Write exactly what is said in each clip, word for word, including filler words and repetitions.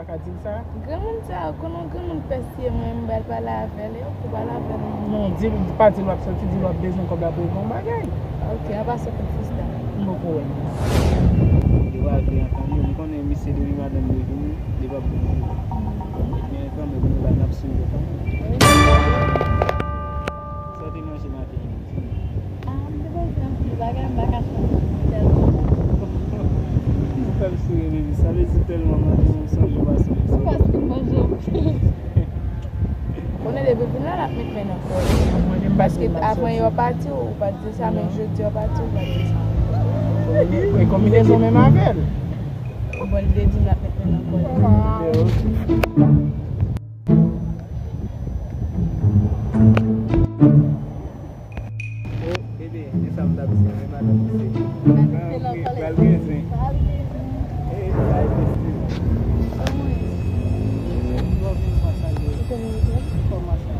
Ka di l sa? Granmoun sa, ou konn yon granmoun pèsiye mwen, m pral pale avè l, e ou pale avè l. Non, di l, pa di l w ap sòti, di l w ap bezwen kòb la pou yon bagay. Ok, an pa sòti frista. M poko wè l. Yo pa vle antann yo, m konnen misye depi madanm li vini, li p ap vini. Men kanmenm, nou la, n ap swiv yo kanmenm. Sa w te manje maten an? Ah, m te manje anpil bagay, m pa ka chwazi tèlman. Ou fè m souri, baby. Sa vle di tèlman manje, m sonje w pa sonje. Paske m manje anpil. Konnen depi vin la, l ap met men nan kò l. Paske avan yè w pati, ou pa t di sa, men jodi a w pati, ou pa t di sa. E konbinezon menm avè l. Bon, li te di m l ap met men nan kò l. Oh, bebe, e sa m t ap di, men madanm misye. Pral gen zen. Pral gen zen. Pral gen zen. E, sa e mesye. Kòman sa ye? Kòman sa?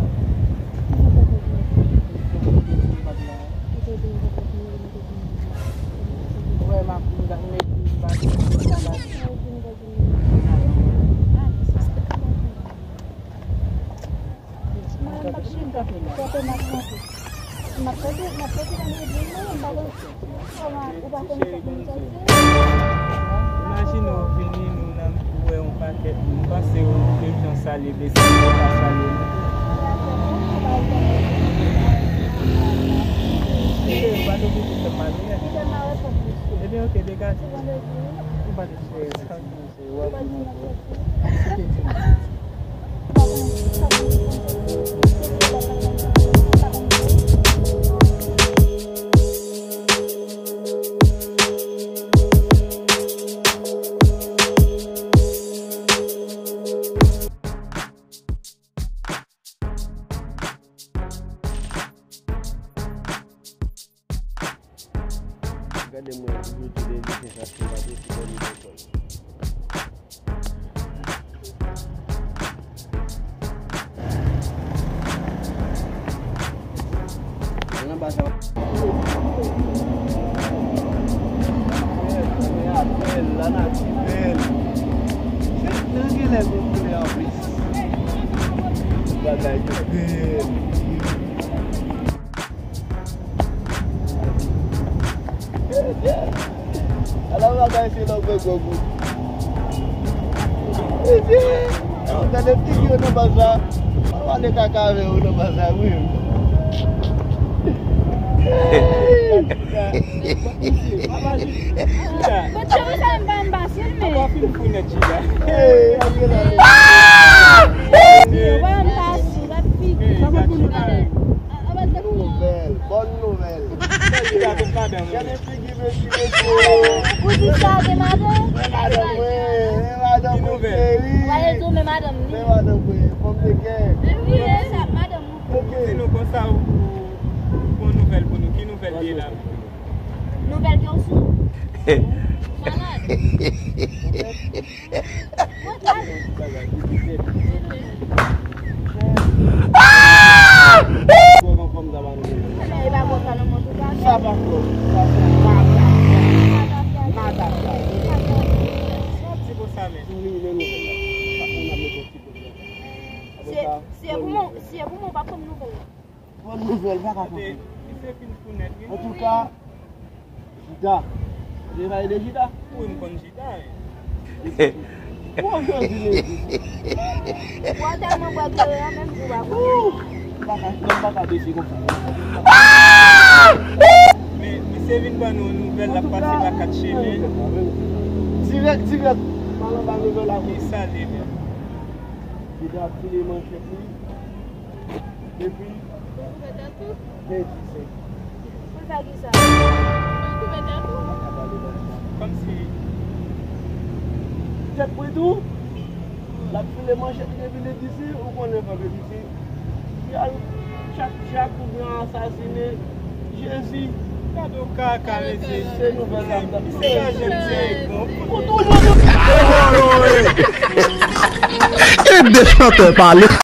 Wè, m ap vin gade, m ap vin gade. Imajine w vini, nou nan, ou wè yon pakèt moun pase w, menm jan w salye mesye, ou pa salye nou tou. Mesye, ou pa t oblije fè m mal, wi. Ebyen, ok, degaje. Ou pa t oblije. Gade mwen, toujou di lè li fè sa, se pa de ti bò li fè kòl. Nan baz la. Bèl, bèl, la nati bèl. Nan gen lè gon koulè anplis. Bagay yo bèl. Ala bagay se lòk mwen gwo gout. Mesye, gade figi yo nan baz la. Pa pale kaka avè yo nan baz la, wi. Bon, cheri, sa m pa, m pa filme. Yo pa m pa sou, pa figi. Nouvèl, bòn nouvèl. Gade figi mesye, mesye. Ou di sa gen madanm? Men madanm, wi, men madanm, wi, cheri. Ou ale tou men madanm ni? Men madanm, wi, fanm de kè. Men wi, e sa, madanm ou. Ok. Di nou konsa, ou, ou, ou gon nouvèl pou nou. Ki nouvèl li ye la? Nouvèl ke w sou. Malad. Sa pa fò, sa se matatya. Matatya. Ti bon sa men. Si e pou mwen, si e pou mwen, w pa konn nouvèl la. Bòn nouvèl, pa ka konprann. Antouka, Jida. Ou te pale de Jida? Wi, m konn Jida, wi. Bon, jodi, jodi. Ou tèlman bwè kleren an, menm si w pa konn. Ou pa ka, ou pa ka bese konsa. Men, misye vin ban nou yon nouvèl, l ap pase pa kat chemen. Dirèk, dirèk, m al anba nouvèl la. Ki sa li menm? Jida ap file manchèt li. Depi lendi senk. Pou fè kisa? Kòmsi tèt pwent ou, l ap file manchèt li depi lendi senk, ou konnen vandredi senk. Vyòl, chak, chak oubyen asasinen. Jezi. Gade w kaka, mesye. Se nouvèl la. Misye pa janm sere, bon. Ou toujou di. Kite de chantè pale.